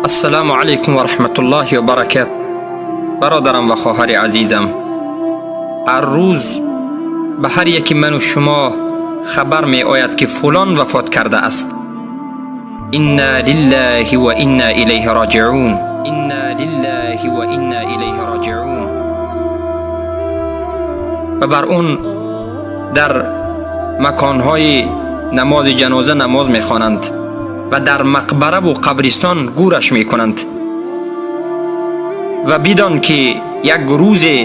Ассалому алайкум ва раҳматуллоҳи ва баракат. Бародарам ва хоҳари азизам, ҳар рӯз ба ҳар яки ман ва шумо хабар меояд, ки фалон вафот кардааст. Инна лиллаҳи ва инна илайҳи роҷиун. Инна лиллаҳи ва инна илайҳи роҷиун. Ва бар он дар маконҳои намози ҷаноза намоз мехонанд ва дар мақбара ва қабристон гӯраш мекунанд. Ва бидон, ки як рӯзе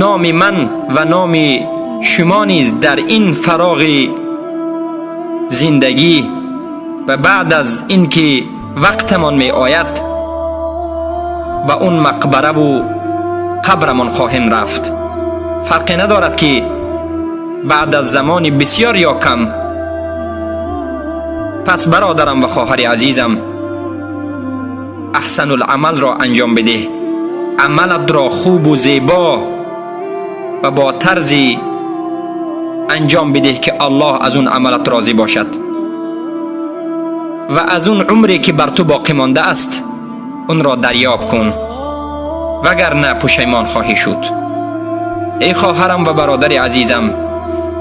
номи ман ва номи шумо низ дар ин фароғи зиндагӣ ва баъд аз инки вақтамон меояд, ба он мақбара ва қабрамон хоҳем рафт. Фарқе надорад, ки баъд аз замони бисёр ё кам. Пас, бародарам ва хоҳари азизам, аҳсануламалро анҷом бидеҳ. Амалатро хубу зебо ва бо тарзи анҷом бидеҳ, ки Аллоҳ аз он амалат розӣ бошад ва аз он умре, ки бар ту боқӣ мондааст, онро дарёб кун, вагарна пушаймон хоҳӣ шуд. Эй хоҳарам ва бародари азизам,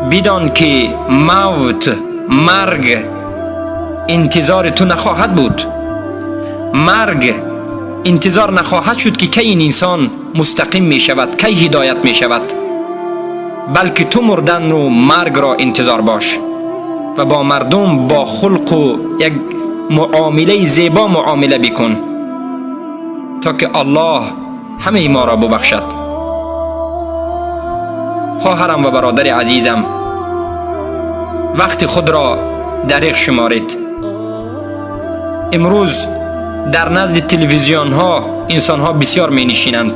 бидон, ки мавт, марг интизори ту нахоҳад буд. Марг интизор нахоҳад шуд, ки кай ин инсон мустақим мешавад, кай ҳидоят мешавад, балки ту мурдану маргро интизор бош ва бо мардум бо хулқу як муомилаи зебо муомила бикун, то ки Аллоҳ ҳамаи моро бубахшад. Хоҳарам ва бародари азизам, вақти худро дариғ шуморед. Имрӯз дар назди телевизионҳо инсонҳо бисёр менишинанд.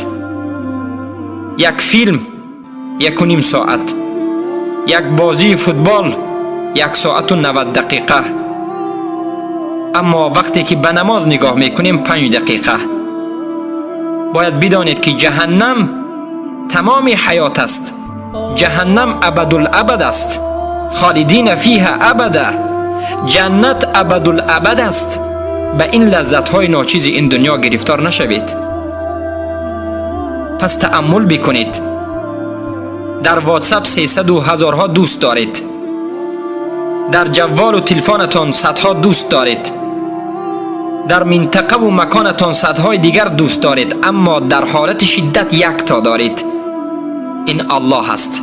Як филм 1.5 соат, як бозии футбол 1 соату 90 дақиқа, аммо вақте ки ба намоз нигоҳ мекунем, 5 дақиқа. Бояд бидонед, ки ҷаҳаннам тамоми ҳаёт аст. Ҷаҳаннам абадулабад аст, холидина фиҳа абада. Ҷаннат абадулабад аст. Ба ин лаззатҳои ночизи ин дунё гирифтор нашавед. Пас тааммул бикунед. Дар Ватсап сесаду ҳазорҳо дӯст доред, дар ҷавволу телефонатон садҳо дӯст доред, дар минтақаву маконатон садҳои дигар дӯст доред, аммо дар ҳолати шиддат якто доред, ин Аллоҳ аст.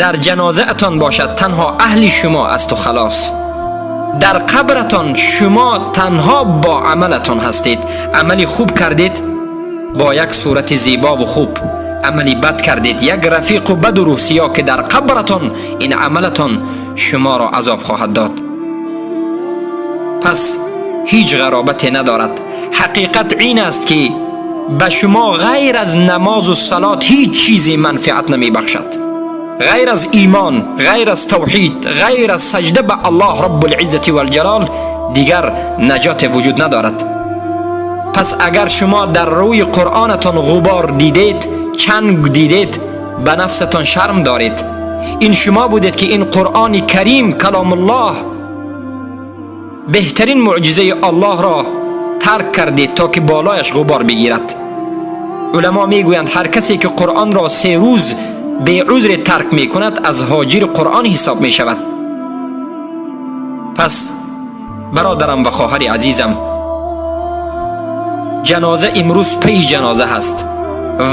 Дар ҷанозаатон бошад, танҳо аҳли шумо асту халос. Дар қабратон шумо танҳо бо амалатон ҳастед. Амали хуб кардед, бо як сурати зебову хуб. Амали бад кардед, як рафиқу баду рӯҳсиё, ки дар қабратон ин амалатон шуморо азоб хоҳад дод. Пас ҳеҷ ғаробате надорад. Ҳақиқат ин аст, ки ба шумо ғайр аз намозу салот ҳеҷ чизе манфиат намебахшад, ғайр аз имон, ғайр аз тавҳид, ғайр аз саҷда ба Аллоҳ Раббулиззати валҷалол дигар наҷоте вуҷуд надорад. Пас агар шумо дар рӯи Қуръонатон ғубор дидед, чанг дидед, ба нафсатон шарм доред. Ин шумо будед, ки ин Қуръони Карим, каломуллоҳ, беҳтарин мӯъҷизаи Аллоҳро тарк кардед, то ки болояш ғубор бигирад. Уламо мегӯянд, ҳар касе ки Қуръонро 3 рӯз беузре тарк мекунад, аз ҳоҷири Қуръон ҳисоб мешавад. Пас, бародарам ва хоҳари азизам, ҷаноза имрӯз пайи ҷаноза ҳаст,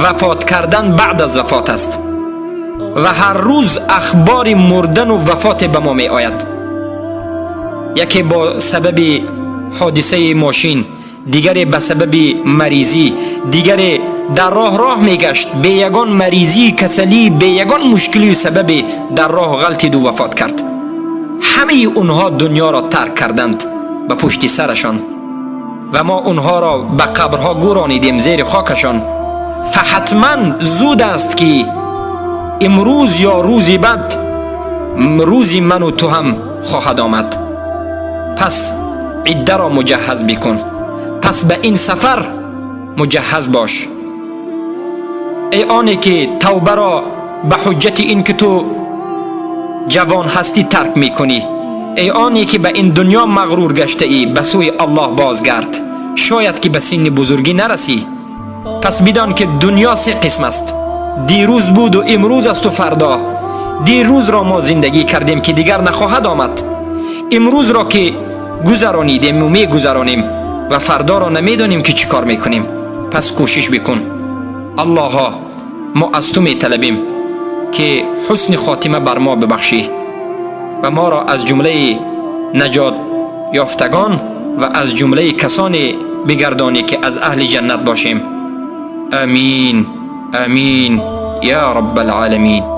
вафот кардан баъд аз вафот аст ва ҳар рӯз ахбори мурдану вафоте ба мо меояд. Яке бо сабаби ҳодисаи мошин, дигаре ба сабаби маризӣ, дигаре дар роҳ роҳ мегашт, бе ягон маризӣ, касалӣ, бе ягон мушкилию сабабе дар роҳ ғалтиду вафот кард. Ҳамаи онҳо дунёро тарк карданд ба пушти сарашон ва мо онҳоро ба қабрҳо гӯронидем, зери хокашон. Фаҳатман зуд аст, ки имрӯз ё рӯзи баъд рӯзи ману ту ҳам хоҳад омад. Пас иддаро муҷаҳҳаз бикун, пас ба ин сафар муҷаҳҳаз бош. Эй оне ки тавбаро ба ҳуҷҷати ин ки ту ҷавон ҳастӣ тарк мекунӣ, эй оне ки ба ин дунё мағрур гаштаӣ, ба сӯи Аллоҳ бозгард. Шояд ки ба синни бузургӣ нарасӣ. Пас бидон ки дунё се қисм аст: дирӯз буду имрӯз асту фардо. Дирӯзро мо зиндагӣ кардем, ки дигар нахоҳад омад. Имрӯзро ки гузаронидем мегузаронем ва фардоро намедонем ки чӣ кор мекунем. Пас кӯшиш бикун. Аллоҳо, мо аз ту металабем, ки ҳусни хотима бар мо бибахшӣ ва моро аз ҷумлаи наҷот ёфтагон ва аз ҷумлаи касоне бигардонӣ, ки аз аҳли ҷаннат бошем. Амин, амин, я Раббал оламин.